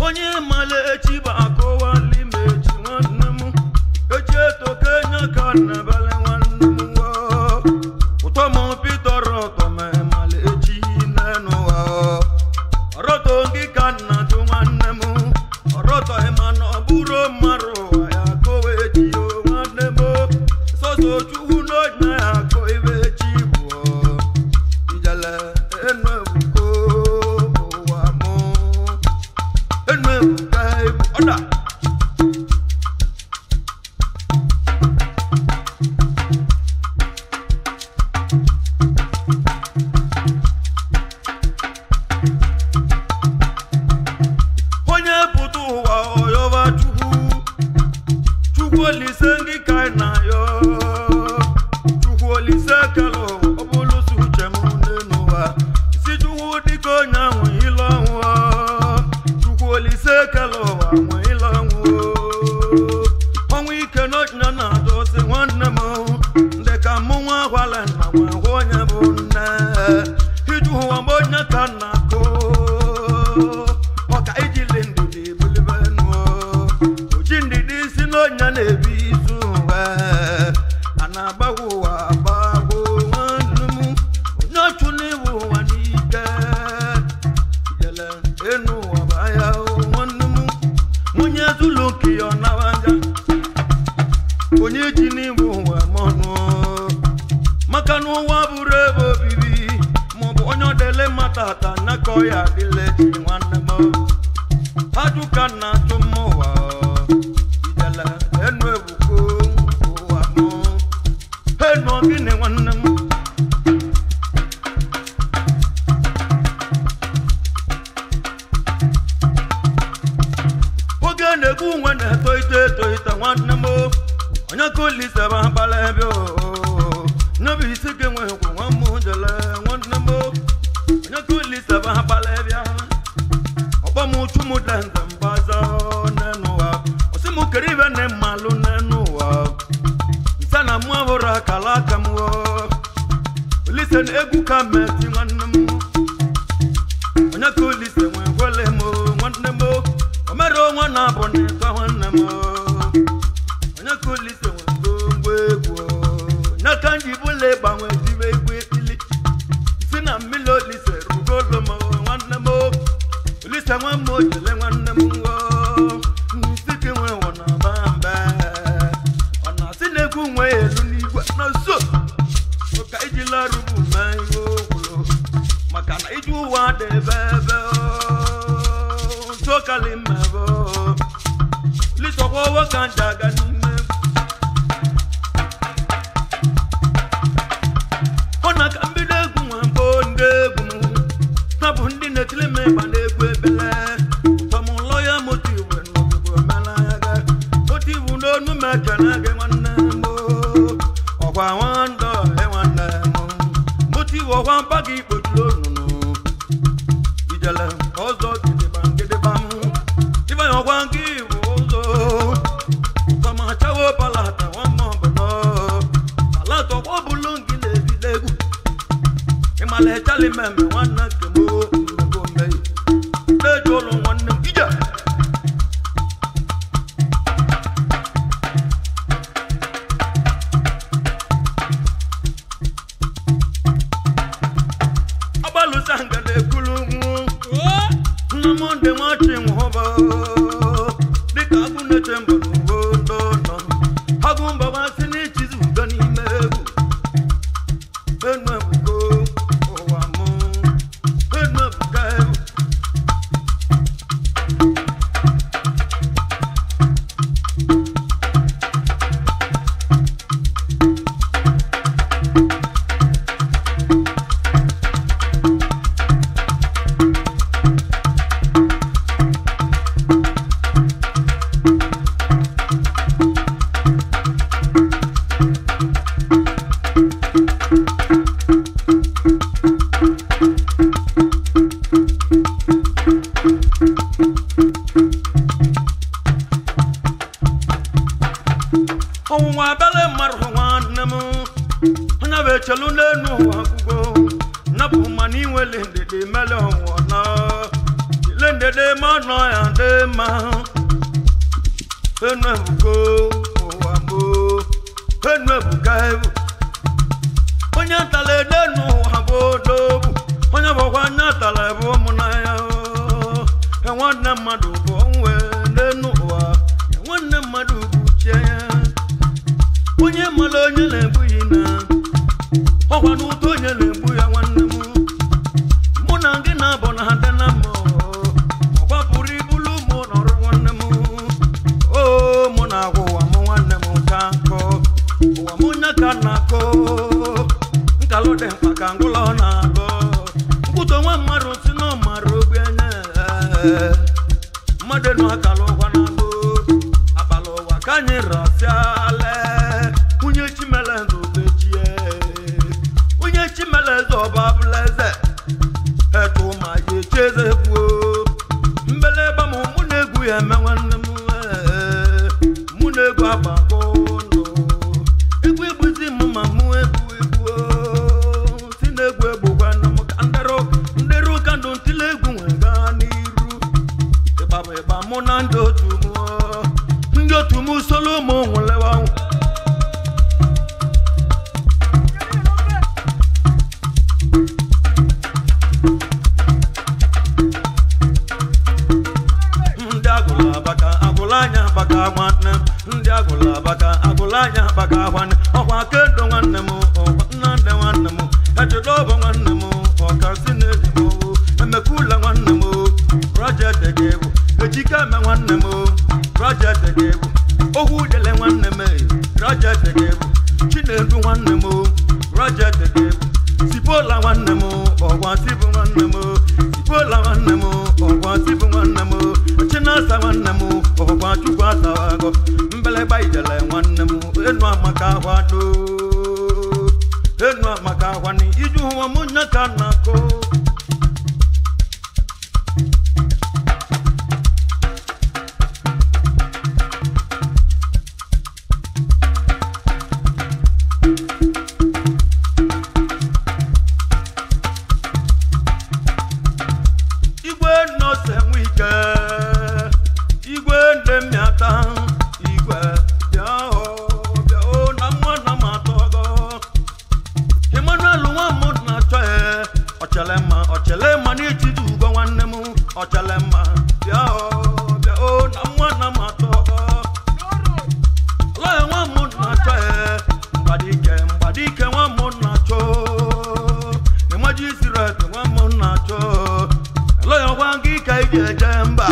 Onye mala echi bụ akọwali m echi nwanne m. Echi etoke nye ka nnabele nwanne m wo. Ụtọ m pitọrọ ụtọ ma mala echi n'ụwa. Ọrọtọ gị ka nna jụ nwanne m. Ọrọtọ ịma na ọ bụrụ mmadụ ụwa ya kọwa echi o nwanne m. Sọsọ Chukwu n'onye ya akọ ibe echi bụ ijele enu ebuko ụwa mụ. Enu ebuka ebu ọda. Onye pụta ụwa ọyọba Chukwu. Chukwu Olise gị ka ị na-ayọ. Chukwu Olise kere ụwa, ọ bụrụ sọ uche m n'elu ụwa. Si Chukwu dịka onye ahụ ile ọnwụ. Chukwu Olise kere ụwa nwe ile ọnwụ. Ọnwụ ike n'ọnya na-adọsị nwanne m. Ndị ka mụ nwa agwala nna nwa hụ onye bụ nne. Iju ụwa m onye ka nna akụ. Ọka ijili ndidi bulibe nụ. Oji ndidi si n'ọnya na-ebi izu ụwa. A na-agbagwo ụwa agbagwo nwanne m. Onye ọchụ n'iwu ụwa n'ike. Ijele enu ụwa bụ ahịa nwanne m. Onye zulu nke ya ọ nawa aja. Onye ji n'igwe ụwa mọnụ. Maka na ụwa bụrụ ebe obibi maọbụ onye ọdele matata nakọ ya adịla echi nwanne m. Ajụka na achụ m ụwa. Ijele enu ebuko ụwa m. Enu gịnị nwanne m. Oge na-egbu nwe na-eto ito eto ito nwanne m. Onye ka Olise bụ agbala ebe o. Nyebu isi gị nwekwu nwa m jele nwanne m. Onye ka Olise bụ agbala ebe ahụ. Ọkpọ m uchu m denze mbaza n'enu ụwa. Ọsị m kere ibe na mmalụ n'enu ụwa. Nsa na mụ abụrụ akala aka m o. Olise na egwu ka meti nwanne m. Onye ka Olise nwe gwele m nwanne m. O mere onwe na-abụ na ịtọ nwanne m. Onye ka Olise nwe ngwongwo egwu. Onye ka nji bụla ịgbanwe tibe egwu ekpili. Si na mmiri Olise rugolo m nwanne m. Olise nwe m ojele nwanne m o. Nsị ka nwe wọ na ba mbe. Ọ na-asị na egwu nwe elu n'igwe na nso. Ụka ijila rugbu mee ihe okwulu. Maka na ije ụwa dị ebe ebe o. Ntụkali mmebe o. Lisọkwa ọwa ka nja aga n'ime. Ọ na ka mbido egwu nwa mbụ ndị egwu m. Ha bụ ndị na-etili m ịgba na-egwu ebele. Ụtọ m lọ ya motivu n'obodo melaga. Motivu n'onu m ekele gị nwanne m o. Ọkwa nwandọ nwanne m. Motivu ọkwa mpa gị kpochiri onunu. Ijele ọzọ gidigbam gidigbam. Ifeanyi ọkwa nke iwu ụzọ. Ụtọ m achawo palata nwa m ọbụla. Palata ọkwa ọbụlụ gị na-ebido egwu. Ịmala echali mmemme nwanne nke m o, mmego mmehie. Na-eji ụlọ nwanne m ije. Agbalụsa nga na-ekulu mụ. Nna m dị nwachi nwụba. Dịka agụ na-eche mba n'obodo nọ. Agụ mba masị n'ichizu udo n'ime egwu. Enu ebuko ụwa mụ. Enu ebuka egwu. Ọnwụnwa abịala mmadụ nwanne m. Onye bụ echelu n'enu ụwa akwụgo. Napụ ma na inwele ndidi mele ọnwụọ na. Lendede ma nọ ya dị mma. Enu ebuka ụwa mo. Enu ebuka ebu. Onye tala ede n'ụwa bụ odogwu. Onye bụkwa anya tala ebu ụmụ n'anya. Nwanne mmadụ bụ onwe n'enu ụwa. Nwanne mmadụ bụ chie ya. Onye mara onye na-egbu ya na. Ọkwa n'ụtọ onye na-egbu ya nwanne m. Mụ na gị na-abụ na adị na mma. Ọkwa pụrụ ibulu mụ nọrọ nwanne m. Oo, mụ na-agwa ụwa mụ nwanne m ka nkọ. Ụwa mụ nya ka na-akọ. Nkalụ dị mkpa ka ngwụlọ na-alụ. Nkwutọ nwa mmadụ si na ọ mara ogbi anya. Mmadụ enu akala ụwa na-alụ. Akpala ụwa ka anyị rọsịala. Nwunye Chimeleze obechie. Onye Chimeleze ọba abụla eze. Etu ma ya eche eze kwuo. Mbeleba m mụ na-egwu ya eme nwanne m. Mụ na-egwu agbago ndụ. Egwu egbuzi m ma mụ egwu egwu. Si na-egwu egbukwa nna m ka ndịrụ ka ndụ ntịle egwu nwee gaa n'iru. Ịgba bụ ịgba mụ na ndị otu m. Ndị otu m solo mụ nwụlewa. Ndị agụla abaka agụla anya abaka nwanne m. Ndị agụla abaka agụla anya abaka nwanne. Ọkwa kedo nwanne m, ọkwa nnadị nwanne m, echedobo nwanne m, ọka si na-eji m, emekula nwanne m, Roger Degebo, ejikeme nwanne m, Roger Degebo, ogwu dele nwanne m, Roger Degebo, Chinedu nwanne m, Roger Degebo, Sibola nwanne m, ọgwa sibu nwanne m, Sibola nwanne m, ọgwa sibu nwanne m, Chinasa nwanne m, ọgwa Chukwu asawago, mbeleba ijele nwanne m, enu amaka kwado, enu amaka kwani, iju ụwa mụ nya ka na-akọ. Igwe nọọsụ enwe ike, igwe ndị mmịata, igwe bịa o, bịa o, na nwa na m atọgo. Emmanuel nwa m na-achọ ya, ọchele mma, ọchele mma n'etiti ugo nwanne m, ọchele mma, bịa o, bịa o, na nwa na m atọgo. Lọya nwa m na-achọ ya, mgbadike, mgbadike nwa m na-achọ. Ịmaji Israel nwa m na-achọ. Lọya gwa gị ka ị ga-eje mba.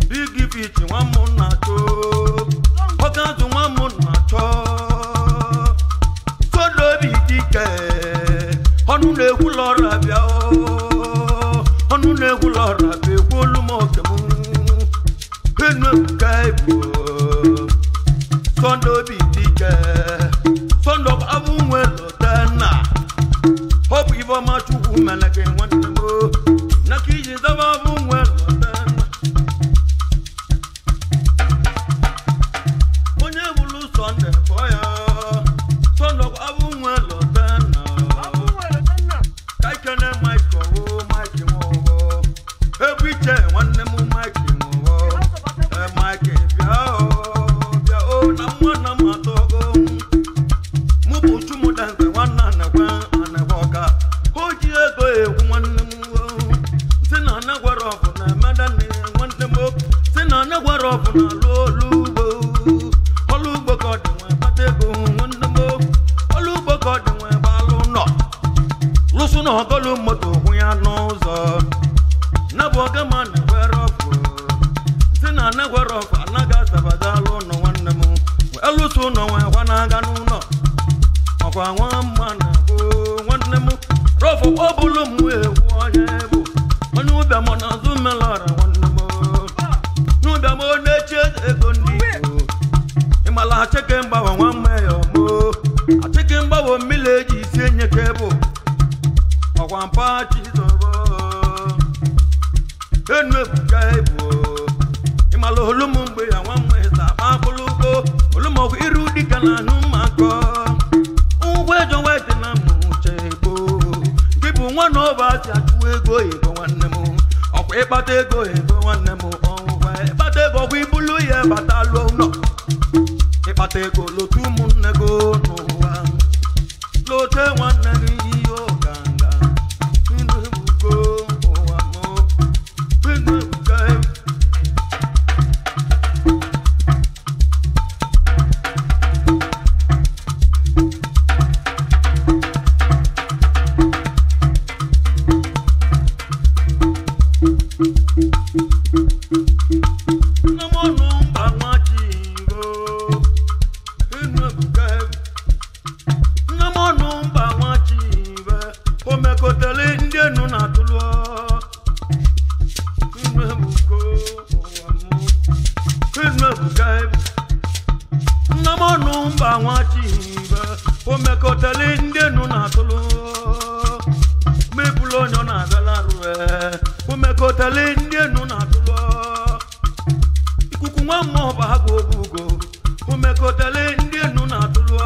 Big Fish nwa m na-achọ. Ọkazụ nwa m na-achọ. Sodobi dike. Ọnụ na-ekwu lọra bịa o. Ọnụ na-ekwu lọra bịa ekwu olu m oke m. Enu ebuka ebu. Sodobi dike. Sodobi abụ nwe lotenna. Ọ bụ Ifeọma Chukwu mere gị nwanne m o. Na ka iji zaba abụ nwe lotenna. Onye bụrụ Sọnde kpọọ ya. Sọnde abụ nwe lotenna. Ka ikene Mike ọwụ Mike nwụọ. Egwu iche nwanne m Mike nwụọ. Ee, Mike bịa o, bịa o, na nwa na m atọgo. Mụ bụ Chumudenze nwanne anekwe anekwe ọka. O ji ego egwu nwanne m o. Si na anegwere ọgụ na emedani nwanne m o. Si na anegwere ọgụ na alụ ọlụ ugbo. Ọlụ ugbo ka ọ dị nwe kpata ego nwanne m o. Ọlụ ugbo ka ọ dị nwe gbalụ nọ. Lụsụ na ọgọlụ moto hụ ya n'ụzọ. Nabụ ọga ma na-egwere ọgụ. Si na anegwere ọgụ anaghị asabada alụ ụlọ nwanne m. Wee lụsụ ụlọ nwee kwa na-aga n'ụlọ. Ọkwa nwa mma na-ekwu nwanne m. Rọfụ ọ bụlụ m egwu onye bụ. Onye ụbịam ọ na-azụ melọra nwanne m. N'ụbịam ọ na-eche ego ndị Igbo. Ịmala acheke mgbawa nwa mma ya ọmụ. Acheke mgbawa mmiri eji isi enye ka bụ. Ọkwa mpa Chizọba. Enu ebuka ebu. Ịmala olu m mgbe ya nwa mma ịsa akpa akpụlụ ugbo. Olumọgwụ iru dịka na anụ mmakọ. Ụgwọ ejọ wetị na mụ uche egbo. Gị bụ nwa na ọba si achụ ego oyibo nwanne m. Ọkwa Ịkpata ego ego nwanne m ọnwụkwa. Ịkpata ego ọgwụ ibulu ya bata lụọ ụlọ. Ịkpata ego lotu ụmụnne gị n'ụwa. Lote nwanne gị ihe ọganga. Ndụ ebuko ụwa m. Ndụ ebuka. Nne m ọnụ mba nwa Chingo. Ndụ ebuka. Nne m ọnụ mba nwa Chibe. O mekọtele ndị enu na-atụlụ. Ndụ ebuko ụwa m. Ndụ ebuka. Nne m ọnụ mba nwa Chibe. O mekọtele ndị enu na-atụlụ. Mebulu onye ọ na-abịala arụ. O mekọtele ndị enu na-atụlụ. Ikuku nwa mmụọ bụ agụ obugo. O mekọtele ndị enu na-atụlụ.